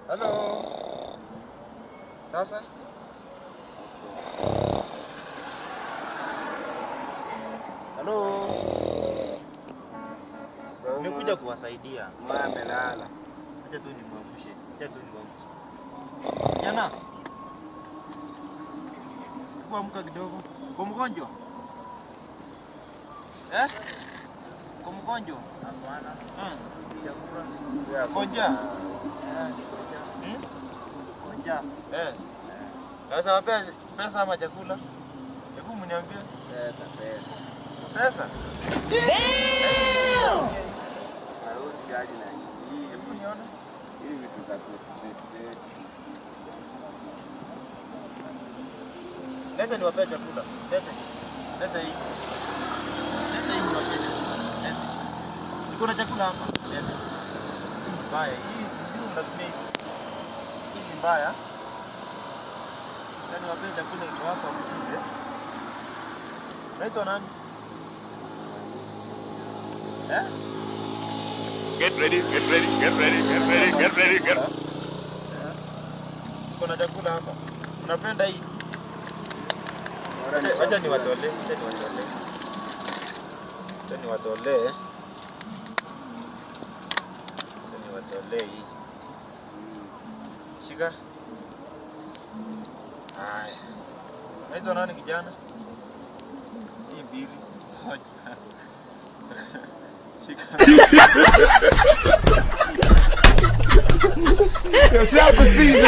Hello. Sasa? Hello. Nimekuja kuwasaidia. Mama amelala. Acha tu nimwamshe. Acha tu nimwamshe. Jana. Hebu amka kidogo. Kwa mgonjwa? Eh? Kwa mgonjwa? Hapana. Hmm. Sijakula. Uko njaa? Eh, niko njaa. Hmm? Niko njaa. Eh. Sasa wapea pesa ama chakula? Hebu mniambie. Pesa, pesa. Pesa? Na wewe usijali na hii. Hebu nione. Hii vitu za kwetu zetu zetu. Leta niwapee chakula. Leta. Leta hii. Leta hii niwapee chakula. Leta. Niko na chakula hapa. Leta. Hii ni mbaya. Hii mzigo mnatumia hizi. Hii ni mbaya. Leta niwapee chakula iko hapa mkule. Unaitwa nani? Eh? Get ready, get ready, get ready, get ready, get ready, get Eh? Niko na chakula hapa. Unapenda hii? Bora ni Wacha chakula. niwatolee, wacha niwatolee. Wacha niwatolee. Wacha niwatolee hii. Shika. Haya. Unaitwa nani kijana? Si mbili. Moja. Shika. Yourself a season.